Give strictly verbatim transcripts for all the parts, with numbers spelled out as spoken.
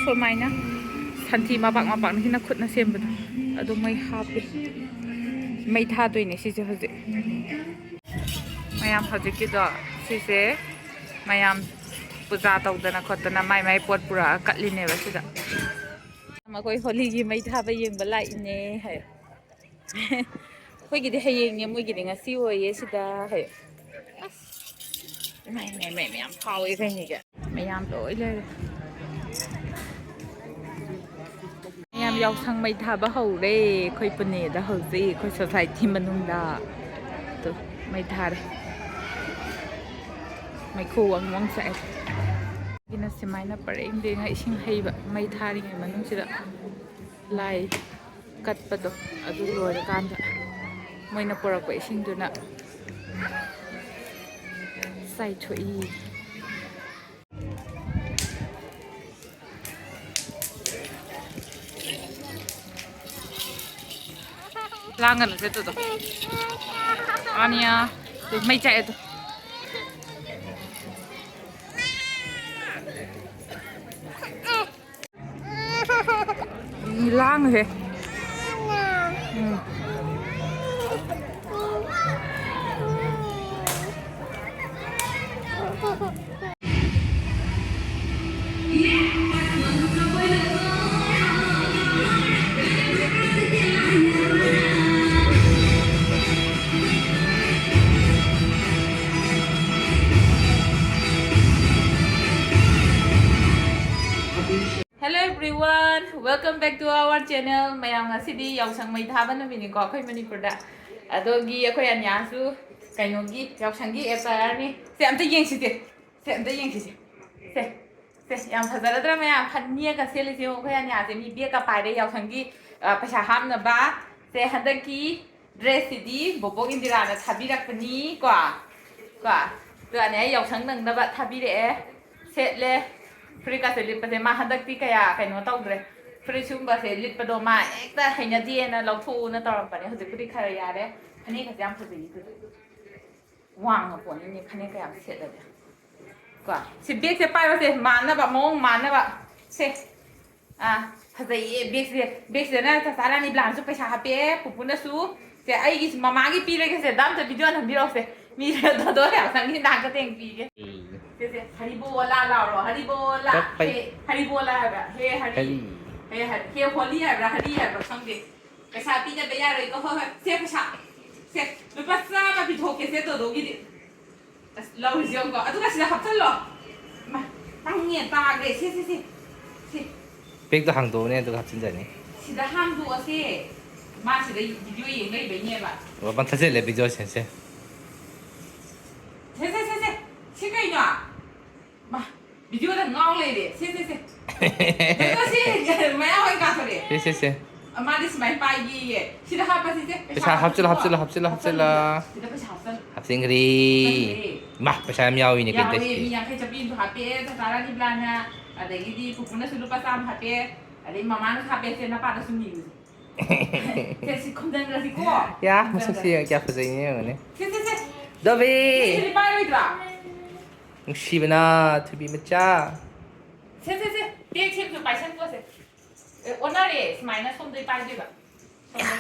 ꯁꯨꯃꯥꯏꯅ ꯁꯟꯊꯤ ꯃꯄꯥꯛ ꯃꯄꯥꯛꯅ ꯍꯦꯟꯅ ꯈꯨꯠꯅ ꯁꯦꯝꯕꯗꯣ, ꯑꯗꯨ ꯃꯩ ꯍꯥꯞꯄꯤ꯫ ꯃꯩ ꯊꯥꯗꯣꯏꯅꯦ ꯁꯤꯁꯦ ꯍꯧꯖꯤꯛ꯫ ꯃꯌꯥꯝ ꯍꯧꯖꯤꯛꯀꯤꯗꯣ ꯁꯤꯁꯦ ꯃꯌꯥꯝ ꯄꯨꯖꯥ ꯇꯧꯗꯅ ꯈꯣꯠꯇꯅ ꯃꯥꯏ ꯃꯥꯏ ꯄꯣꯠ ꯄꯨꯔꯛꯑ ꯀꯠꯂꯤꯅꯦꯕ ꯁꯤꯗ꯫ ꯃꯈꯣꯏ ꯍꯣꯂꯤꯒꯤ ꯃꯩ ꯊꯥꯕ ꯌꯦꯡꯕ ꯂꯥꯛꯏꯅꯦ ꯍꯥꯏ꯫ ꯑꯩꯈꯣꯏꯒꯤꯗꯤ ꯍꯌꯦꯡꯅꯦ, ꯃꯣꯏꯒꯤꯗꯤ ꯉꯁꯤ ꯑꯣꯏꯌꯦ ꯁꯤꯗ ꯍꯥꯏ꯫ ꯑꯁ, ꯏꯃꯥꯏ, ꯏꯃꯥꯏ, ꯏꯃꯥꯏ, ꯃꯌꯥꯝ ꯐꯥꯎꯋꯦ ꯀꯩꯅꯤꯒ꯫ ꯃꯌꯥꯝ ꯂꯣꯏ ꯂꯩꯔꯦ꯫ ꯃꯌꯥꯝ ꯌꯥꯎꯁꯪ ꯃꯩ ꯊꯥꯕ ꯍꯧꯔꯦ꯫ ꯑꯩꯈꯣꯏ ꯄꯨꯅꯦꯗ ꯍꯧꯖꯤꯛ ꯑꯩꯈꯣꯏ ꯁꯣꯁꯥꯏꯇꯤ ꯃꯅꯨꯡꯗ꯫ ꯑꯗꯨ ꯃꯩ ꯊꯥꯔꯦ꯫ ꯃꯩꯈꯨ ꯋꯪ ꯋꯪ ꯁꯥꯛꯑꯦ꯫ ꯁꯤꯅ ꯁꯨꯃꯥꯏꯅ ꯄꯔꯦꯡ ꯂꯦꯡꯉ ꯏꯁꯤꯡ ꯍꯩꯕ ꯃꯩ ꯊꯥꯔꯤꯉꯩ ꯃꯅꯨꯡꯁꯤꯗ꯫ ꯂꯥꯏ ꯀꯠꯄꯗꯣ ꯑꯗꯨ ꯂꯣꯏꯔꯀꯥꯟꯗ ꯃꯣꯏꯅ ꯄꯨꯔꯛꯄ ꯏꯁꯤꯡꯗꯨꯅ ꯆꯥꯏꯊꯣꯛꯏ꯫ ꯂꯥꯡꯒꯅꯨꯁꯦ ꯑꯗꯨꯗꯣ꯫ ꯑꯅꯤꯌꯥ꯫ ꯑꯗꯨ ꯃꯩ ꯆꯥꯛꯑꯦ ꯑꯗꯨ꯫ ꯂꯥꯡꯉꯦ꯫ ꯎꯝ꯫ Hello everyone, welcome back to our channel. ꯃꯌꯥꯝ, ꯉꯁꯤꯗꯤ ꯌꯥꯎꯁꯪ ꯃꯩ ꯊꯥꯕ ꯅꯨꯃꯤꯠꯅꯤꯀꯣ ꯑꯩꯈꯣꯏ ꯃꯅꯤꯄꯨꯔꯗ꯫ ꯑꯗꯨꯒꯤ ꯑꯩꯈꯣꯏ ꯑꯅꯤꯌꯥꯁꯨ ꯀꯩꯅꯣꯒꯤ ꯌꯥꯎꯁꯪꯒꯤ attire ꯅꯤ꯫ ꯁꯦ, ꯑꯝꯇ ꯌꯦꯡꯁꯤꯁꯦ꯫ ꯁꯦ, ꯑꯝꯇ ꯌꯦꯡꯁꯤꯁꯦ꯫ ꯁꯦ, ꯁꯦ, ꯌꯥꯝ ꯐꯖꯔꯗ꯭ꯔꯥ ꯃꯌꯥꯝ? ꯐꯅꯦꯛꯀ ꯁꯦꯠꯂꯤꯁꯦ ꯌꯦꯡꯉꯣ, ꯑꯩꯈꯣꯏ ꯑꯅꯤꯌꯥꯁꯦ ꯃꯤ bag ꯀ ꯄꯥꯏꯔꯦ ꯌꯥꯎꯁꯪꯒꯤ, ꯑ, ꯄꯩꯁꯥ ꯍꯥꯞꯅꯕ꯫ ꯁꯦ, ꯍꯟꯗꯛꯀꯤ dress ꯁꯤꯗꯤ ꯕꯣꯕꯣꯛ ꯏꯟꯗꯤꯔꯥꯅ ꯊꯥꯕꯤꯔꯛꯄꯅꯤ ꯀꯣ꯫ ꯀꯣ꯫ ꯑꯗꯨꯒꯅꯦ ꯑꯩ ꯌꯥꯎꯁꯪ ꯅꯪꯅꯕ ꯊꯥꯕꯤꯔꯛꯑꯦ꯫ ꯁꯦꯠꯂꯦ꯫ ꯐꯨꯔꯤꯠꯀꯥꯁꯦ ꯂꯤꯠꯄꯁꯦ ꯃꯥ ꯍꯟꯗꯛꯇꯤ ꯀꯌꯥ ꯀꯩꯅꯣ ꯇꯧꯗ꯭ꯔꯦ꯫ ꯐꯨꯔꯤꯠ ꯁꯨꯝꯕꯁꯦ ꯂꯤꯠꯄꯗꯣ ꯃꯥ ꯍꯦꯛꯇ ꯍꯩꯅꯗꯦꯅ ꯂꯧꯊꯣꯛꯎꯅ ꯇꯧꯔꯝꯕꯅꯦ꯫ ꯍꯧꯖꯤꯛꯄꯨꯗꯤ ꯈꯔ ꯌꯥꯔꯦ꯫ ꯐꯅꯦꯛꯀꯁꯦ ꯌꯥꯝ ꯐꯖꯩꯌꯦ ꯑꯗꯨꯗꯤ꯫ ꯋꯥꯡꯉ ꯄꯣꯠꯅꯤꯅꯦ ꯐꯅꯦꯛ ꯀꯌꯥꯝ ꯁꯦꯠꯂꯗꯤ꯫ ꯀꯣ꯫ ꯁꯤ bag ꯁꯦ ꯄꯥꯏꯔꯣꯁꯦ, ꯃꯥꯟꯅꯕ, ꯃꯑꯣꯡ ꯃꯥꯟꯅꯕ꯫ ꯁꯦ꯫ ꯑꯥ, ꯐꯖꯩꯌꯦ ꯕꯦꯒꯁꯦ꯫ ꯕꯦꯒꯁꯤꯗꯅ ꯆꯆꯥ ꯔꯥꯅꯤ ꯕ꯭ꯂꯥꯟꯁꯨ ꯄꯩꯁꯥ ꯍꯥꯞꯄꯦ, ꯄꯨꯄꯨꯅꯁꯨ꯫ ꯁꯦ, ꯑꯩꯒꯤꯁꯨ ꯃꯃꯥꯒꯤ ꯄꯤꯔꯒꯦꯁꯦ, ꯑꯗ ꯑꯝꯇ ꯚꯤꯗꯤꯑꯣ ꯅꯝꯕꯤꯔꯛꯑꯣꯁꯦ꯫ ꯃꯤꯁꯦ ꯗꯣꯗꯣ ꯌꯥꯎꯁꯪꯒꯤ ꯅꯥꯛꯇ ꯇꯦꯡ ꯄꯤꯒꯦ꯫ ꯁꯦ, ꯁꯦ, ꯍꯔꯤꯕꯣꯂꯥ ꯂꯥꯎꯔꯣ, ꯍꯔꯤꯕꯣꯂꯥ꯫ ꯀꯛꯄꯩ꯫ ꯍꯦ, ꯍꯔꯤꯕꯣꯂꯥ ꯍꯥꯏꯕ꯭ꯔꯥ? ꯍꯦ, ꯍꯔꯤ꯫ ꯍꯔꯤ꯫ ꯍꯦ, ꯍꯔꯤ꯫ ꯍꯦ, ꯍꯣꯂꯤ ꯍꯥꯏꯕ꯭ꯔꯥ, ꯍꯔꯤ ꯍꯥꯏꯕ꯭ꯔꯥ? ꯈꯪꯗꯦ꯫ ꯄꯩꯁꯥ ꯄꯤꯗꯕ ꯌꯥꯔꯣꯏꯀꯣ꯫ ꯍꯣꯏ, ꯍꯣꯏ꯫ ꯁꯦ, ꯄꯩꯁꯥ꯫ ꯁꯦ, ꯂꯨꯄꯥ ꯆꯥꯝꯃ ꯄꯤꯊꯣꯛꯀꯦ ꯁꯦ, ꯗꯣꯗꯣꯒꯤꯗꯤ꯫ ꯑꯁ, ꯂꯧꯔꯤꯁꯦ ꯌꯦꯡꯉꯨꯀꯣ꯫ ꯑꯗꯨꯒ ꯁꯤꯗ ꯍꯥꯞꯆꯜꯂꯣ꯫ ꯃꯥ, ꯄꯪꯉꯦ, ꯇꯥꯈ꯭ꯔꯦ꯫ ꯁꯦ, ꯁꯦ, ꯁꯦ꯫ ꯁꯦ꯫ ꯕꯦꯒꯇꯣ ꯍꯥꯡꯗꯣꯛꯎꯅꯦ, ꯑꯗꯨꯒ ꯍꯥꯞꯆꯤꯟꯖꯅꯤ꯫ ꯁꯤꯗ ꯍꯥꯡꯗꯣꯛꯑꯁꯦ꯫ ꯃꯥ ꯁꯤꯗ ꯚꯤꯗꯤꯑꯣ ꯌꯦꯡ ꯂꯩꯕꯩꯅꯦꯕ꯫ ꯃꯄꯥꯟ ꯊꯥꯖꯤꯜꯂꯦ ꯚꯤꯗꯤꯑꯣꯁꯦ, ꯁꯦ꯫ ꯁꯦ, ꯁꯦ, ꯁꯦ, ꯁꯦ꯫ ꯁꯤ ꯀꯩꯅꯣ? ꯃꯥ, ꯚꯤꯗꯤꯑꯣꯗ ꯉꯥꯎ ꯂꯩꯔꯦ꯫ ꯁꯦ, ꯁꯦ, ꯁꯦ꯫ ꯀꯩꯅꯣ ꯁꯤ? ꯃꯌꯥ ꯍꯣꯏ ꯀꯥꯊꯣꯔꯛꯑꯦ꯫ ꯁꯦ, ꯁꯦ, ꯁꯦ꯫ ꯃꯥꯗꯤ ꯁꯨꯃꯥꯏꯅ ꯄꯥꯏꯒꯦꯌꯦ꯫ ꯁꯤꯗ ꯍꯥꯞꯄꯁꯤ, ꯁꯦ꯫ ꯄꯩꯁꯥ ꯍꯥꯞꯆꯤꯜꯂꯣ, ꯍꯥꯞꯆꯤꯜꯂꯣ, ꯍꯥꯞꯆꯤꯜꯂꯣ, ꯍꯥꯞꯆꯤꯜꯂꯣ꯫ ꯁꯤꯗ ꯄꯩꯁꯥ ꯍꯥꯞꯆꯜꯂꯣ꯫ ꯍꯥꯞꯆꯤꯟꯈ꯭ꯔꯦ꯫ ꯍꯥꯞꯆꯤꯟꯈ꯭ꯔꯦ꯫ ꯏꯃꯥ, ꯄꯩꯁꯥ ꯌꯥꯝ ꯌꯥꯎꯏꯅꯦ, ꯌꯥꯎꯋꯦ, ꯀꯦꯟꯗꯦꯁꯇꯤ꯫ ꯃꯤ ꯌꯥꯡꯈꯩ ꯆꯞꯄꯤ ꯑꯃꯁꯨ ꯍꯥꯞꯄꯦ, ꯆꯆꯥ ꯔꯥꯅꯤ ꯕ꯭ꯂꯥꯟꯅ, ꯑꯗꯒꯤꯗꯤ ꯄꯨꯄꯨꯅꯁꯨ ꯂꯨꯄꯥ ꯆꯥꯝꯃ ꯍꯥꯞꯄꯦ, ꯑꯗꯩ ꯃꯃꯥꯅꯁꯨ ꯍꯥꯞꯄꯦ, ꯁꯦ ꯅꯄꯥꯗꯁꯨ ꯅꯤꯔꯨꯁꯦ꯫ ꯁꯦ, ꯁꯤ ꯈꯨꯝꯖꯟꯈ꯭ꯔꯁꯤꯀꯣ? ꯌꯥ, ꯃꯁꯛꯁꯤ ꯈꯨꯝꯖꯟꯈ꯭ꯔꯁꯤ꯫ ꯌꯦꯡꯉꯨ, ꯀꯌꯥ ꯐꯖꯩꯅꯦ, ꯌꯦꯡꯉꯨꯅꯦ꯫ ꯁꯦ, ꯁꯦ, ꯁꯦ꯫ ꯗꯣꯕꯤ! ꯁꯤꯗꯤ ꯄꯥꯏꯔꯣꯏꯗ꯭ꯔꯣ? ꯅꯨꯡꯁꯤꯕꯅ, ꯊꯣꯏꯕꯤ ꯃꯆꯥ꯫ ꯁꯦ, ꯁꯦ, ꯁꯦ꯫ ꯕꯦꯒ ꯁꯦ ꯑꯝꯇ ꯄꯥꯏꯁꯟꯈꯣꯁꯦ꯫ ꯑꯦ, ꯑꯣꯟꯅꯔꯦ, ꯁꯨꯃꯥꯏꯅ ꯁꯣꯝꯗꯩ ꯄꯥꯏꯗꯣꯏꯕ꯫ ꯁꯣꯝꯗ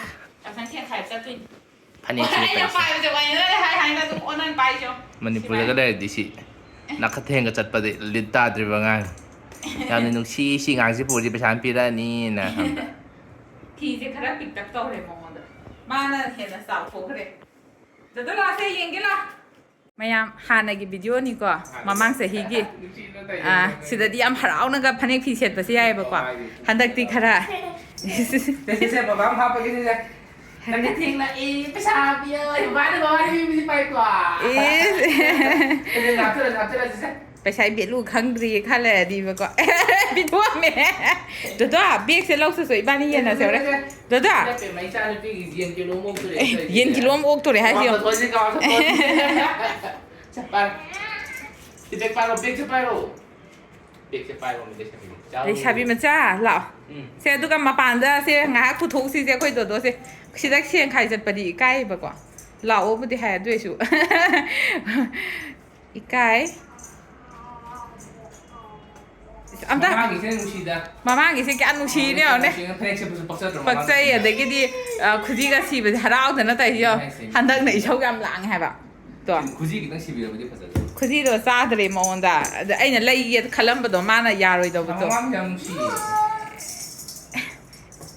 ꯌꯥꯎꯁꯪ ꯊꯦꯟ ꯈꯥꯏ ꯆꯠꯇꯣꯏꯅꯤ꯫ ꯐꯅꯦꯛꯁꯤꯅ ꯑꯩꯅ ꯇꯧꯔꯤꯁꯦ꯫ ꯄꯥꯏꯕꯁꯦ ꯑꯣꯏꯅꯔꯦ ꯍꯥꯏ ꯍꯥꯏꯅ ꯑꯗꯨꯝ ꯑꯣꯟꯅ ꯄꯥꯏꯁꯦ ꯌꯦꯡꯉꯣ꯫ ꯃꯅꯤꯄꯨꯔꯗꯒ ꯁꯨꯃꯥꯏꯅ꯫ ꯂꯩꯔꯗꯤ ꯁꯤ ꯅꯥꯈꯠ ꯊꯦꯡꯒ ꯆꯠꯄꯗꯤ ꯂꯤꯠ ꯇꯥꯗ꯭ꯔꯤꯕ ꯑꯉꯥꯡ꯫ ꯌꯥꯝꯅ ꯅꯨꯡꯁꯤ, ꯁꯤ ꯑꯉꯥꯡꯁꯤ ꯄꯨꯔꯗꯤ ꯄꯩꯁꯥ ꯑꯃ ꯄꯤꯔꯛꯑꯅꯤꯅ ꯈꯟꯕ꯫ ꯐꯤꯁꯦ ꯈꯔ ꯄꯤꯛꯇꯛ ꯇꯧꯔꯦ ꯃꯉꯣꯟꯗ꯫ ꯃꯥꯅ ꯍꯦꯟꯅ ꯆꯥꯎꯊꯣꯛꯈ꯭ꯔꯦ꯫ ꯗꯗꯣ ꯂꯥꯛꯑꯣꯁꯦ, ꯌꯦꯡꯒꯦ ꯂꯥ꯫ ꯃꯌꯥꯝ ꯍꯥꯟꯅꯒꯤ ꯚꯤꯗꯤꯑꯣꯅꯤꯀꯣ, ꯃꯃꯥꯡ ꯆꯍꯤꯒꯤ꯫ ꯑꯥ, ꯁꯤꯗꯗꯤ ꯌꯥꯝ ꯍꯔꯥꯎꯅꯒ ꯐꯅꯦꯛ ꯐꯤ ꯁꯦꯠꯄꯁꯦ ꯌꯥꯏꯌꯦꯕꯀꯣ꯫ ꯍꯟꯗꯛꯇꯤ ꯈꯔ ꯁꯦ, ꯁꯦ, ꯁꯦ, ꯕꯕꯥ ꯑꯃ ꯍꯥꯞꯄꯒꯦ, ꯁꯦ, ꯁꯦ꯫ ꯅꯪꯗꯤ ꯊꯦꯡꯂꯛꯑꯦ, ꯄꯩꯁꯥ ꯄꯤꯌꯣ, ꯕꯕꯥꯅ, ꯕꯕꯥꯅ ꯄꯤꯕꯗꯤ ꯄꯥꯏꯀꯣ꯫ ꯏꯁ꯫ ꯁꯦ, ꯁꯦ, ꯍꯥꯞꯆꯜꯂꯁꯤ, ꯍꯥꯞꯆꯜꯂꯁꯤ, ꯁꯦ꯫ ꯄꯩꯁꯥ value ꯈꯪꯗ꯭ꯔꯤ ꯈꯜꯂꯗꯤꯕꯀꯣ꯫ ꯄꯤꯊꯣꯛꯑꯝꯃꯦ꯫ ꯗꯣꯗꯣ, ꯕꯦꯒꯁꯦ ꯂꯧ ꯆꯠꯁꯣ, ꯏꯕꯥꯅꯤ ꯌꯦꯟꯅꯁꯦ ꯍꯣꯔꯦꯟ꯫ ꯗꯣꯗꯣ꯫ ꯏꯆꯥꯅꯨꯄꯤꯒꯤ ꯌꯦꯟ ꯀꯤꯂꯣ ꯑꯃ ꯑꯣꯛꯇꯣꯔꯦ ꯑꯦ, ꯇꯧꯔꯤꯁꯦ꯫ ꯌꯦꯟ ꯀꯤꯂꯣ ꯑꯃ ꯑꯣꯛꯇꯣꯔꯦ ꯍꯥꯏꯁꯦ ꯌꯦꯡꯉꯣ꯫ ꯀꯥꯎꯊꯣꯛꯑꯁꯤ, ꯀꯥꯎꯊꯣꯛꯑꯁꯤ꯫ ꯁꯦ, ꯄꯥꯏꯔꯣ꯫ ꯁꯤ ꯕꯦꯒ ꯄꯥꯏꯔꯣ, ꯕꯦꯒꯁꯦ ꯄꯥꯏꯔꯣ꯫ ꯕꯦꯒꯁꯦ ꯄꯥꯏꯔꯣ, ꯂꯩꯁꯥꯕꯤ꯫ ꯆꯥꯎ꯫ ꯂꯩꯁꯥꯕꯤ ꯃꯆꯥ, ꯂꯥꯛꯑꯣ꯫ ꯎꯝ꯫ ꯁꯦ, ꯑꯗꯨꯒ ꯃꯄꯥꯟꯗ ꯁꯦ ꯉꯥꯏꯍꯥꯛ ꯄꯨꯊꯣꯛꯎꯁꯤꯁꯦ ꯑꯩꯈꯣꯏ ꯗꯣꯗꯣꯁꯦ꯫ ꯁꯤꯗ ꯁꯦꯟ ꯈꯥꯏ ꯆꯠꯄꯗꯤ ꯏꯀꯥꯏꯌꯦꯕꯀꯣ꯫ ꯂꯥꯛꯑꯣꯕꯨꯗꯤ ꯍꯥꯏ, ꯑꯗꯨ ꯑꯣꯏꯁꯨ꯫ ꯏꯀꯥꯏ꯫ ꯑꯝꯇ ꯃꯃꯥꯡꯒꯤꯁꯦ ꯅꯨꯡꯁꯤꯗ꯫ ꯃꯃꯥꯡꯒꯤꯁꯦ ꯀꯌꯥ ꯅꯨꯡꯁꯤꯅꯦ ꯌꯦꯡꯉꯨꯅꯦ꯫ ꯐꯅꯦꯛ ꯁꯦꯠꯄꯁꯨ ꯄꯛꯆꯗ꯭ꯔꯣ ꯃꯃꯥꯡꯒꯤ? ꯄꯛꯆꯩ, ꯑꯗꯒꯤꯗꯤ, ꯑ, ꯈꯨꯖꯤꯒ ꯁꯤꯕꯁꯦ ꯍꯔꯥꯎꯗꯅ ꯇꯧꯔꯤꯁꯦ ꯌꯦꯡꯉꯣ꯫ ꯍꯥꯏꯁꯦ꯫ ꯍꯟꯗꯛꯅ ꯏꯁꯧ ꯌꯥꯝ ꯂꯥꯡꯉꯦ ꯍꯥꯏꯕ꯫ ꯇꯣ꯫ ꯈꯨꯖꯤ ꯈꯤꯇꯪ ꯁꯤꯕꯤꯔꯕꯗꯤ ꯐꯖꯗꯣꯏꯕ꯫ ꯈꯨꯖꯤꯗꯣ ꯆꯥꯗ꯭ꯔꯦ ꯃꯉꯣꯟꯗ꯫ ꯑꯗ ꯑꯩꯅ ꯂꯩꯒꯦ ꯈꯜꯂꯝꯕꯗꯣ ꯃꯥꯅ ꯌꯥꯔꯣꯏꯗꯧꯕꯗꯣ꯫ ꯃꯃꯥꯡꯒꯤ ꯌꯥꯝ ꯅꯨꯡꯁꯤꯌꯦ꯫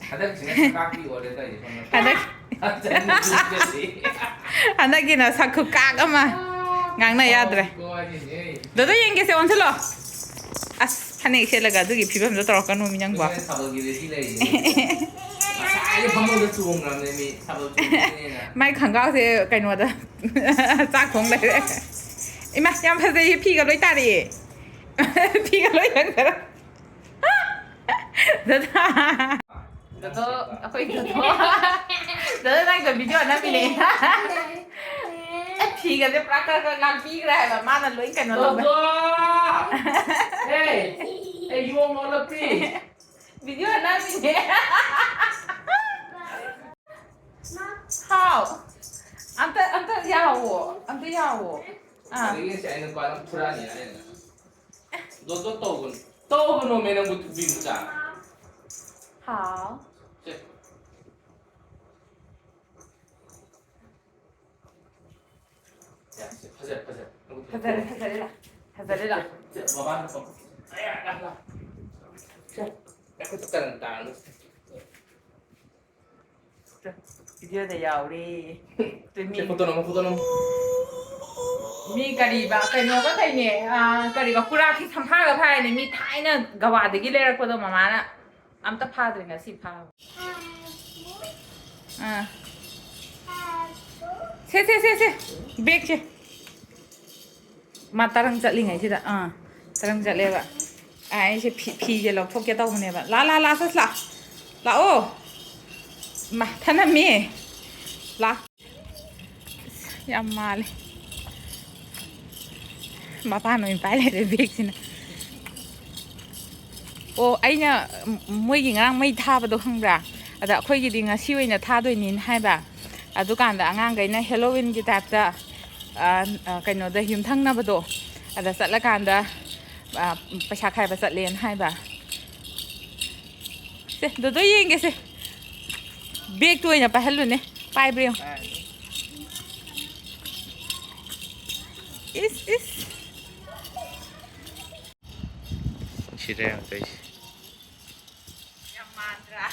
ꯍꯟꯗꯛꯁꯤꯅ ꯁꯛꯀꯥꯛꯄꯤ ꯑꯣꯜꯂꯦ ꯇꯧꯔꯤꯁꯦ ꯁꯣꯝꯗ꯫ ꯍꯟꯗꯛ ꯍꯟꯗꯛꯀꯤꯅ ꯁꯛ ꯈꯨꯀꯥꯛ ꯑꯃ ꯉꯥꯡꯅ ꯌꯥꯗ꯭ꯔꯦ꯫ ꯗꯣꯗꯣ ꯌꯦꯡꯒꯦꯁꯦ, ꯑꯣꯟꯁꯤꯜꯂꯣ꯫ ꯑꯁ, ꯐꯅꯦꯛ ꯁꯦꯠꯂꯒ ꯑꯗꯨꯒꯤ ꯐꯤꯕꯝꯗꯣ ꯇꯧꯔꯛꯀꯅꯨ ꯃꯤ ꯅꯪꯕꯣ꯫ ꯊꯥꯕꯜꯒꯤ ready ꯂꯩꯔꯤꯅꯦ꯫ ꯉꯁꯥꯏꯗꯩ ꯐꯃꯨꯡꯗ ꯆꯣꯡꯈ꯭ꯔꯕꯅꯦ ꯃꯤ ꯊꯥꯕꯜ ꯆꯣꯡꯗꯣꯏꯅꯦꯅ꯫ ꯃꯥꯏ ꯈꯪꯒꯥꯎꯁꯦ ꯀꯩꯅꯣꯗ ꯆꯥꯛ ꯊꯣꯡ ꯂꯩꯔꯦ꯫ ꯏꯃꯥ, ꯌꯥꯝ ꯐꯖꯩꯌꯦ, ꯐꯤꯒ ꯂꯣꯏ ꯇꯥꯔꯛꯑꯦ꯫ ꯐꯤꯒ ꯂꯣꯏ ꯂꯪꯊꯔ꯫ ꯗꯗꯥ꯫ ꯗꯗꯣ, ꯑꯩꯈꯣꯏ ꯗꯗꯣ꯫ ꯗꯗꯣ, ꯅꯪꯗꯣ video ꯅꯝꯃꯤꯅꯦ꯫ ꯐꯤꯒꯁꯦ ꯄꯨꯔꯥ ꯈꯔ ꯈꯔ ꯉꯥꯛꯄꯤꯈ꯭ꯔꯦ ꯍꯥꯏꯕ, ꯃꯥꯅ ꯂꯣꯏ ꯀꯩꯅꯣ ꯇꯧꯕ꯫ ꯗꯗꯣ! ꯑꯦ! ꯑꯦ, ꯌꯣꯡ ꯅꯣꯜꯂꯛꯄꯤ! Video ꯅꯝꯃꯤꯅꯦ꯫ ꯍꯥꯎ꯫ ꯑꯝꯇ, ꯑꯝꯇ ꯌꯥꯎꯋꯣ꯫ ꯑꯝꯇ ꯌꯥꯎꯋꯣ꯫ ꯑꯥ꯫ ꯑꯗꯒꯤ ꯉꯁꯤ ꯑꯩ ꯅꯨꯄꯥ ꯅꯪ ꯐꯨꯔꯛꯑꯅꯤ ꯍꯥꯏꯔꯦꯅ꯫ ꯗꯣ, ꯗꯣ ꯇꯧꯒꯅꯨ꯫ ꯇꯧꯒꯅꯣꯃꯦ ꯅꯪꯕꯨ ꯊꯨꯕꯤ ꯃꯆꯥ꯫ ꯍꯥꯎ꯫ ꯁꯦ꯫ ꯌꯥ, ꯁꯦ, ꯐꯖꯔꯦ, ꯐꯖꯔꯦ꯫ ꯅꯪꯕꯨ ꯐꯖꯔꯦ, ꯐꯖꯔꯦ ꯂꯥ꯫ ꯐꯖꯔꯦ ꯂꯥ꯫ ꯁꯦ, ꯃꯃꯥꯡꯗ ꯐꯝ꯫ ꯑꯌꯥ, ꯂꯥ, ꯂꯥ꯫ ꯁꯦ, ꯅꯈꯨꯠꯇ ꯀꯔꯟ ꯇꯥꯔꯅꯨ꯫ Video ꯗ ꯌꯥꯎꯔꯦ꯫ ꯇꯨ ꯃꯤ ꯁꯦ, photo ꯅꯝꯃꯣ, photo ꯅꯝꯃꯣ꯫ ꯃꯤ ꯀꯔꯤꯕ, ꯀꯩꯅꯣꯒ ꯐꯩꯅꯦ, ꯑꯥ, ꯀꯔꯤꯕ, ꯀꯨꯔꯥꯛꯀꯤ ꯁꯝꯐꯥꯒ ꯐꯥꯏꯅꯦ꯫ ꯃꯤ ꯊꯥꯏꯅ ꯒꯋꯥꯗꯒꯤ ꯂꯩꯔꯛꯄꯗꯣ ꯃꯃꯥꯅ꯫ ꯑꯝꯇ ꯐꯥꯗ꯭ꯔꯤ, ꯉꯁꯤ ꯐꯥꯕ꯫ ꯑꯥ꯫ ꯁꯦ, ꯁꯦ, ꯁꯦ, ꯁꯦ꯫ Bag ꯁꯦ꯫ ꯃꯥ ꯇꯔꯪ ꯆꯠꯂꯤꯉꯩꯁꯤꯗ, ꯑꯥ, ꯇꯔꯪ ꯆꯠꯂꯦꯕ꯫ ꯑꯩꯁꯦ ꯐꯤ, ꯐꯤꯁꯦ ꯂꯧꯊꯣꯛꯀꯦ ꯇꯧꯕꯅꯦꯕ꯫ ꯂꯥ, ꯂꯥ, ꯂꯥ, ꯁꯁ ꯂꯥ꯫ ꯂꯥꯛꯑꯣ꯫ ꯃꯥ, ꯊꯅꯝꯃꯦ꯫ ꯂꯥ꯫ ꯌꯥꯝ ꯃꯥꯜꯂꯦ꯫ ꯃꯄꯥꯟ ꯑꯣꯏꯅ ꯄꯥꯏ ꯂꯩꯔꯦ bag ꯁꯤꯅ꯫ ꯑꯣ, ꯑꯩꯅ, ꯃꯣꯏꯒꯤ ꯉꯔꯥꯡ ꯃꯩ ꯊꯥꯕꯗꯣ ꯈꯪꯕ꯭ꯔꯥ? ꯑꯗ ꯑꯩꯈꯣꯏꯒꯤꯗꯤ ꯉꯁꯤ ꯑꯣꯏꯅ ꯊꯥꯗꯣꯏꯅꯤꯅ ꯍꯥꯏꯕ꯫ ꯑꯗꯨꯀꯥꯟꯗ ꯑꯉꯥꯡꯈꯩꯅ Halloween ꯒꯤ type ꯇ, ꯑ, ꯑ, ꯀꯩꯅꯣꯗ, ꯌꯨꯝꯊꯪꯅꯕꯗꯣ, ꯑꯗ ꯆꯠꯂꯀꯥꯟꯗ ꯑ, ꯄꯩꯁꯥ ꯈꯥꯏꯕ ꯆꯠꯂꯦꯅ ꯍꯥꯏꯕ꯫ ꯁꯦ, ꯗꯣꯗꯣ ꯌꯦꯡꯒꯦꯁꯦ꯫ ꯕꯦꯒꯇꯨ ꯑꯣꯏꯅ ꯄꯥꯏꯍꯜꯂꯨꯅꯦ꯫ ꯄꯥꯏꯕ꯭ꯔꯥ ꯌꯦꯡꯉꯣ꯫ ꯏꯁ, ꯏꯁ꯫ ꯅꯨꯡꯁꯤꯗ꯭ꯔꯥ ꯌꯦꯡꯉꯣ ꯇꯧꯏꯁꯦ꯫ ꯌꯥꯝ ꯃꯥꯟꯗ꯭ꯔꯥ?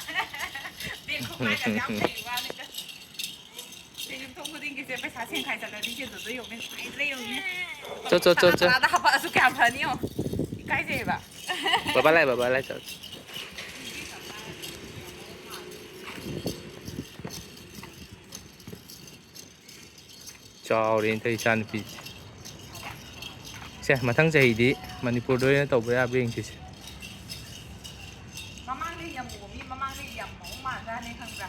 ꯕꯦꯒ ꯈꯨꯄꯥꯏꯒꯁꯦ ꯌꯥꯝ ꯍꯩꯕ ꯋꯥꯅꯤꯗ꯫ ꯁꯤ ꯌꯨꯝꯊꯣꯡ ꯈꯨꯗꯤꯡꯒꯤꯁꯦ ꯄꯩꯁꯥ ꯁꯦꯡꯈꯥꯏ ꯆꯠꯂꯗꯤ ꯁꯦ ꯗꯣꯗꯣ ꯌꯦꯡꯉꯨꯅꯦ꯫ ꯅꯨꯡꯉꯥꯏꯗ꯭ꯔꯥ ꯌꯦꯡꯉꯨꯅꯦ꯫ ꯆꯣ, ꯆꯣ, ꯆꯣ, ꯆꯣ꯫ ꯇꯔꯥ ꯇꯔꯥꯗ ꯍꯥꯄꯛꯑꯁꯨ ꯀꯌꯥꯝ ꯐꯅꯤ ꯌꯦꯡꯉꯣ꯫ ꯏꯀꯥꯏꯖꯩꯌꯦꯕ꯫ ꯕꯕꯥ ꯂꯥꯛꯑꯦ, ꯕꯕꯥ ꯂꯥꯛꯑꯦ, ꯆꯠꯂꯣ꯫ ꯆꯥꯎꯔꯦꯅ ꯇꯧꯏ ꯏꯆꯥꯅꯨꯄꯤꯁꯦ꯫ ꯁꯦ, ꯃꯊꯪ ꯆꯍꯤꯗꯤ ꯃꯅꯤꯄꯨꯔꯗ ꯑꯣꯏꯅ ꯇꯧꯕ ꯌꯥꯕ꯭ꯔꯥ ꯌꯦꯡꯁꯤꯁꯦ꯫ ꯃꯃꯥꯡꯗꯒꯤ ꯌꯥꯝ ꯎꯕ ꯃꯤ, ꯃꯃꯥꯡꯗꯒꯤ ꯌꯥꯝ ꯃꯑꯣꯡ ꯃꯥꯟꯖꯥꯠꯅꯦ, ꯈꯪꯕ꯭ꯔꯥ?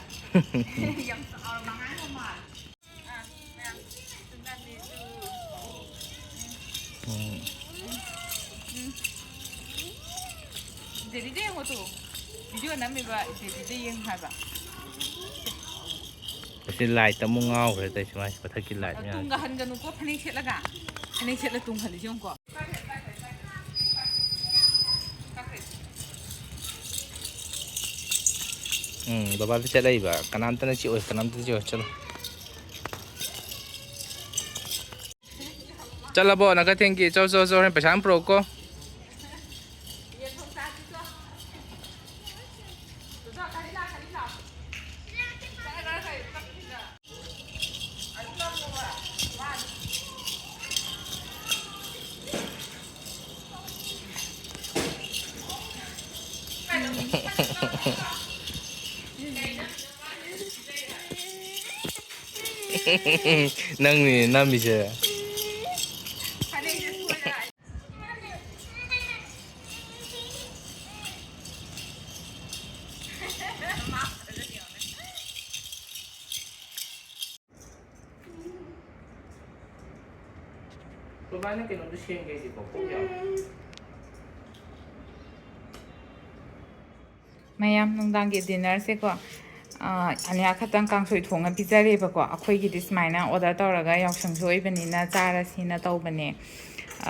ꯌꯥꯝ ꯆꯥꯎꯔꯕ ꯑꯉꯥꯡ ꯑꯃ ꯃꯥꯜꯂꯦ꯫ ꯑꯥ, ꯃꯌꯥꯝ ꯆꯨꯝꯅꯅꯦ ꯑꯗꯨ꯫ ꯎꯝ꯫ ꯎꯝ꯫ ꯗꯦꯗꯤꯗ ꯌꯦꯡꯉꯣ ꯇꯨ꯫ ꯚꯤꯗꯤꯑꯣ ꯅꯝꯃꯤꯕ ꯗꯦꯗꯤꯗ ꯌꯦꯡꯉꯨ ꯍꯥꯏꯕ꯫ ꯑꯁꯤ ꯂꯥꯏꯠꯇ ꯑꯃꯨꯛ ꯉꯥꯎꯈ꯭ꯔꯦ ꯇꯧꯏꯁꯦ ꯃꯥꯏꯁꯦ, ꯃꯊꯛꯀꯤ ꯂꯥꯏꯠ ꯑꯗꯣ ꯃꯌꯥꯝꯁꯦ꯫ ꯇꯨꯡꯒ ꯍꯟꯒꯅꯨꯀꯣ, ꯐꯅꯦꯛ ꯁꯦꯠꯂꯒ꯫ ꯐꯅꯦꯛ ꯁꯦꯠꯂ ꯇꯨꯡ ꯍꯜꯂꯤꯁꯦ ꯌꯦꯡꯉꯨꯀꯣ꯫ ꯎꯝ, ꯕꯕꯥꯗꯤ ꯆꯠꯂꯛꯏꯕ꯫ ꯀꯅꯥꯝꯇꯅ ꯆꯤꯛꯑꯣꯏ, ꯀꯅꯥꯝꯇꯅ ꯆꯤꯛꯑꯣꯏ꯫ ꯆꯠꯂꯣ꯫ ꯆꯠꯂꯕꯣ? ꯅꯪ ꯀꯩꯊꯦꯜꯒꯤ? ꯆꯣ, ꯆꯣ, ꯆꯣ꯫ ꯍꯣꯔꯦꯟ ꯄꯩꯁꯥ ꯑꯃ ꯄꯨꯔꯛꯎꯀꯣ꯫ ꯅꯪꯅꯤ ꯅꯝꯃꯤꯁꯦ꯫ ꯀꯃꯥꯏꯅ ꯀꯩꯅꯣꯗꯣ ꯁꯦꯝꯒꯦ ꯁꯤꯕꯣ? ꯀꯣꯛ ꯌꯥꯝ꯫ ꯃꯌꯥꯝ, ꯅꯨꯡꯗꯥꯡꯒꯤ ꯗꯤꯟꯅꯔꯁꯦꯀꯣ, ꯑꯅꯤꯌꯥ ꯈꯛꯇꯪ ꯀꯥꯡꯁꯣꯏ ꯊꯣꯡꯉ ꯄꯤꯖꯔꯦꯕꯀꯣ꯫ ꯑꯩꯈꯣꯏꯒꯤꯗꯤ ꯁꯨꯃꯥꯏꯅ ꯑꯣꯔꯗꯔ ꯇꯧꯔꯒ ꯌꯥꯎꯁꯪꯁꯨ ꯑꯣꯏꯕꯅꯤꯅ ꯆꯥꯔꯁꯤꯅ ꯇꯧꯕꯅꯦ꯫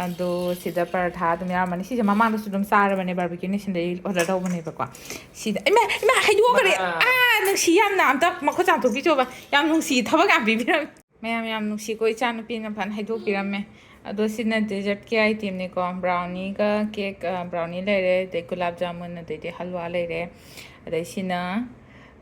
ꯑꯗꯣ ꯁꯤꯗ ꯄꯔꯊꯥ ꯑꯗꯨꯝ ꯌꯥꯎꯔꯝꯃꯅꯤ꯫ ꯁꯤꯁꯦ ꯃꯃꯥꯡꯗꯁꯨ ꯑꯗꯨꯝ ꯆꯥꯔꯕꯅꯦ, ꯕꯥꯔꯕꯤꯀ꯭ꯌꯨ ꯅꯦꯁꯟꯗꯒꯤ ꯑꯣꯔꯗꯔ ꯇꯧꯕꯅꯦꯕꯀꯣ꯫ ꯁꯤꯗ ꯏꯃꯥ, ꯏꯃꯥ, ꯍꯩꯗꯣꯛꯈ꯭ꯔꯦ꯫ ꯑꯥ, ꯅꯨꯡꯁꯤ ꯌꯥꯝꯅ꯫ ꯑꯝꯇ ꯃꯈꯨꯠ ꯆꯥꯝꯊꯣꯛꯄꯤꯆꯣꯕ꯫ ꯌꯥꯝ ꯅꯨꯡꯁꯤ, ꯊꯕꯛ ꯌꯥꯝ ꯄꯤꯕꯤꯔꯝꯃꯦ꯫ ꯃꯌꯥꯝ ꯌꯥꯝ ꯅꯨꯡꯁꯤꯀꯣ, ꯏꯆꯥꯅꯨꯄꯤꯅ ꯐꯅ ꯍꯩꯗꯣꯛꯄꯤꯔꯝꯃꯦ꯫ ꯑꯗꯣ ꯁꯤꯅ ꯗꯦꯖꯔꯠꯀꯤ ꯑꯥꯏꯇꯦꯝꯅꯤꯀꯣ꯫ ꯕ꯭ꯔꯥꯎꯅꯤꯒ ꯀꯦꯛ, ꯑ, ꯕ꯭ꯔꯥꯎꯅꯤ ꯂꯩꯔꯦ, ꯑꯗꯩ ꯒꯨꯂꯥꯞ ꯖꯥꯃꯨꯟ, ꯑꯗꯩꯗꯤ ꯍꯜꯋꯥ ꯂꯩꯔꯦ꯫ ꯑꯗꯩ ꯁꯤꯅ,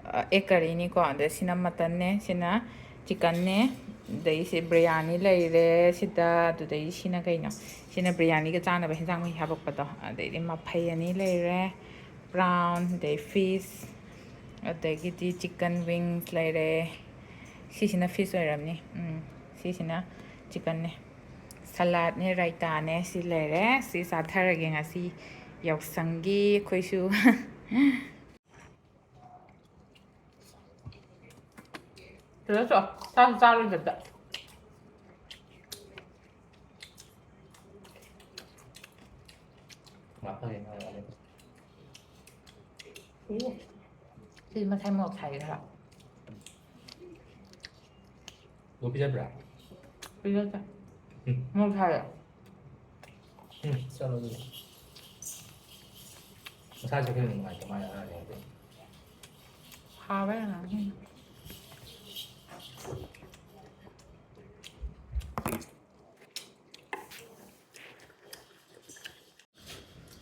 ꯑ, ꯑꯦꯛ ꯀꯔꯤꯅꯤꯀꯣ꯫ ꯑꯗꯩ ꯁꯤꯅ ꯃꯇꯟꯅꯦ, ꯁꯤꯅ ꯆꯤꯀꯟꯅꯦ, ꯑꯗꯩ ꯁꯤ ꯕ꯭ꯔꯤꯌꯥꯅꯤ ꯂꯩꯔꯦ ꯁꯤꯗ꯫ ꯑꯗꯨꯗꯩ ꯁꯤꯅ ꯀꯩꯅꯣ? ꯁꯤꯅ ꯕ꯭ꯔꯤꯌꯥꯅꯤꯒ ꯆꯥꯅꯕ ꯍꯦꯟꯖꯥꯡ ꯃꯍꯤ ꯍꯥꯄꯛꯄꯗꯣ꯫ ꯑꯗꯩꯗꯤ ꯃꯐꯩ ꯑꯅꯤ ꯂꯩꯔꯦ, ꯄ꯭ꯔꯥꯎꯟ, ꯑꯗꯩ ꯐꯤꯁ, ꯑꯗꯒꯤꯗꯤ ꯆꯤꯀꯟ ꯋꯤꯡꯁ ꯂꯩꯔꯦ꯫ ꯁꯤꯁꯤꯅ ꯐꯤꯁ ꯑꯣꯏꯔꯝꯅꯤ꯫ ꯎꯝ, ꯁꯤꯁꯤꯅ ꯆꯤꯀꯟꯅꯦ꯫ ꯁꯂꯥꯠꯅꯦ, ꯔꯥꯏꯇꯥꯅꯦ, ꯁꯤ ꯂꯩꯔꯦ꯫ ꯁꯤ ꯆꯥꯊꯔꯒꯦ ꯉꯁꯤ ꯌꯥꯎꯁꯪꯒꯤ ꯑꯩꯈꯣꯏꯁꯨ꯫ ꯁꯤꯗ ꯆꯣ, ꯆꯥꯁꯨ ꯆꯥꯔꯣꯏꯗꯕꯗ꯫ ꯁꯤ ꯃꯊꯥꯏ ꯃꯣꯔꯣꯛ ꯁꯥꯏ ꯈꯔ꯫ ꯂꯣꯏ ꯄꯤꯖꯕ꯭ꯔꯥ? ꯄꯤꯖꯗꯦ꯫ ꯎꯝ꯫ ꯃꯣꯔꯣꯛ ꯁꯥꯏꯌꯦ꯫ ꯎꯝ, ꯆꯠꯂꯣ ꯑꯗꯨꯗꯤ꯫ ꯃꯁꯥꯁꯦ ꯈꯔ ꯅꯨꯡꯉꯥꯏꯇ ꯃꯥꯜꯂꯦ ꯑꯉꯥꯡꯁꯤꯡꯁꯦ꯫ ꯍꯥꯎꯋꯦ ꯑꯉꯥꯡꯁꯤꯡ꯫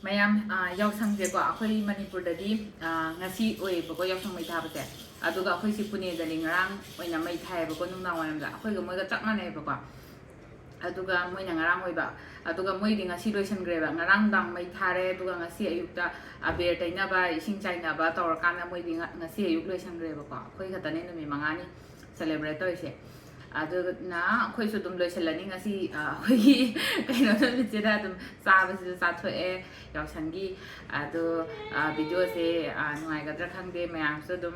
ꯃꯌꯥꯝ, ꯑ, ꯌꯥꯎꯁꯪꯁꯦꯀꯣ, ꯑꯩꯈꯣꯏ ꯃꯅꯤꯄꯨꯔꯗꯗꯤ, ꯑ, ꯉꯁꯤ ꯑꯣꯏꯌꯦꯕꯀꯣ ꯌꯥꯎꯁꯪ ꯃꯩ ꯊꯥꯕꯁꯦ꯫ ꯑꯗꯨꯒ ꯑꯩꯈꯣꯏꯁꯤ ꯄꯨꯅꯦꯗꯗꯤ ꯉꯔꯥꯡ ꯑꯣꯏꯅ ꯃꯩ ꯊꯥꯏꯌꯦꯕꯀꯣ, ꯅꯨꯡꯗꯥꯡ ꯋꯥꯏꯔꯝꯗ꯫ ꯑꯩꯈꯣꯏꯒ ꯃꯣꯏꯒ ꯆꯞ ꯃꯥꯟꯅꯩꯌꯦꯕꯀꯣ꯫ ꯑꯗꯨꯒ ꯃꯣꯏꯅ ꯉꯔꯥꯡ ꯑꯣꯏꯕ, ꯑꯗꯨꯒ ꯃꯣꯏꯗꯤ ꯉꯁꯤ ꯂꯣꯏꯁꯤꯟꯈ꯭ꯔꯦꯕ꯫ ꯉꯔꯥꯡ ꯅꯨꯡꯗꯥꯡ ꯃꯩ ꯊꯥꯔꯦ, ꯑꯗꯨꯒ ꯉꯁꯤ ꯑꯌꯨꯛꯇ ꯑꯕꯦꯔ ꯇꯩꯅꯕ, ꯏꯁꯤꯡ ꯆꯥꯏꯅꯕ ꯇꯧꯔꯀꯥꯟꯗ ꯃꯣꯏꯗꯤ ꯉ-, ꯉꯁꯤ ꯑꯌꯨꯛ ꯂꯣꯏꯁꯤꯟꯈ꯭ꯔꯦꯕꯀꯣ꯫ ꯑꯩꯈꯣꯏ ꯈꯛꯇꯅꯦ ꯅꯨꯃꯤꯠ ꯃꯉꯥꯅꯤ celebrate ꯇꯧꯔꯤꯁꯦ꯫ ꯑꯗꯨꯅ ꯑꯩꯈꯣꯏꯁꯨ ꯑꯗꯨꯝ ꯂꯣꯏꯁꯤꯜꯂꯅꯤ ꯉꯁꯤ, ꯑ, ꯑꯩꯈꯣꯏꯒꯤ ꯀꯩꯅꯣ ꯅꯨꯃꯤꯠꯁꯤꯗ ꯑꯗꯨꯝ ꯆꯥꯕꯁꯤꯁꯨ ꯆꯥꯊꯣꯛꯑꯦ ꯌꯥꯎꯁꯪꯒꯤ꯫ ꯑꯗꯣ, ꯑ, video ꯁꯦ, ꯑ, ꯅꯨꯡꯉꯥꯏꯒꯗ꯭ꯔꯥ ꯈꯪꯗꯦ, ꯃꯌꯥꯝꯁꯨ ꯑꯗꯨꯝ,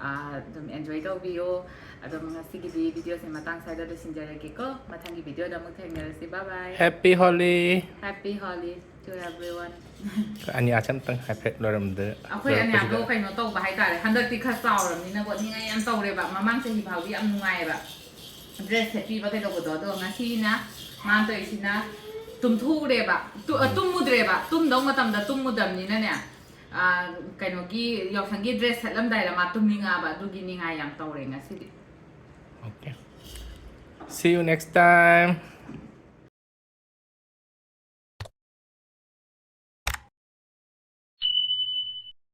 ꯑ, ꯑꯗꯨꯝ enjoy ꯇꯧꯕꯤꯌꯣ꯫ ꯑꯗꯨꯝ ꯉꯁꯤꯒꯤꯗꯤ video ꯁꯦ ꯃꯇꯥꯡ ꯁ꯭ꯋꯥꯏꯗ ꯂꯣꯏꯁꯤꯟꯖꯔꯒꯦꯀꯣ꯫ ꯃꯊꯪꯒꯤ video ꯗ ꯑꯃꯨꯛ ꯊꯦꯡꯅꯔꯁꯤ꯫ Bye bye꯫ Happy Holi꯫ Happy Holi꯫ To everyone. ꯑꯅꯤꯌꯥꯁꯦ ꯑꯝꯇꯪ ꯍꯥꯏꯐꯦꯠ ꯂꯣꯏꯔꯝꯗ ꯑꯩꯈꯣꯏ ꯑꯅꯤꯌꯥꯗꯣ ꯀꯩꯅꯣ ꯇꯧꯕ ꯍꯥꯏꯇꯥꯔꯦ, ꯍꯟꯗꯛꯇꯤ ꯈꯔ ꯆꯥꯎꯔꯕꯅꯤꯅꯀꯣ ꯅꯤꯡꯉꯥꯏ ꯌꯥꯝ ꯇꯧꯔꯦꯕ꯫ ꯃꯃꯥꯡ ꯆꯍꯤ ꯐꯥꯎꯗꯤ ꯌꯥꯝ ꯅꯨꯡꯉꯥꯏꯌꯦꯕ, ꯗ꯭ꯔꯦꯁ ꯁꯦꯠꯄꯤꯕ ꯀꯩꯗꯧꯕꯗꯣ꯫ ꯑꯗꯣ ꯉꯁꯤꯅ ꯃꯥꯅ ꯇꯧꯔꯤꯁꯤꯅ ꯇꯨꯝꯊꯣꯛꯎꯔꯦꯕ, ꯇꯨ- ꯑ, ꯇꯨꯝꯃꯨꯗ꯭ꯔꯦꯕ꯫ ꯇꯨꯝꯗꯧ ꯃꯇꯝꯗ ꯇꯨꯝꯃꯨꯗꯕꯅꯤꯅꯅꯦ, ꯑ, ꯀꯩꯅꯣꯒꯤ ꯌꯥꯎꯁꯪꯒꯤ ꯗ꯭ꯔꯦꯁ ꯁꯦꯠꯂꯝꯗꯥꯏꯗ ꯃꯥ ꯇꯨꯝꯅꯤꯡꯉꯛꯑꯕ, ꯑꯗꯨꯒꯤ ꯅꯤꯡꯉꯥꯏ ꯌꯥꯝ ꯇꯧꯔꯦ ꯉꯁꯤꯗꯤ꯫ Okay. See you next time.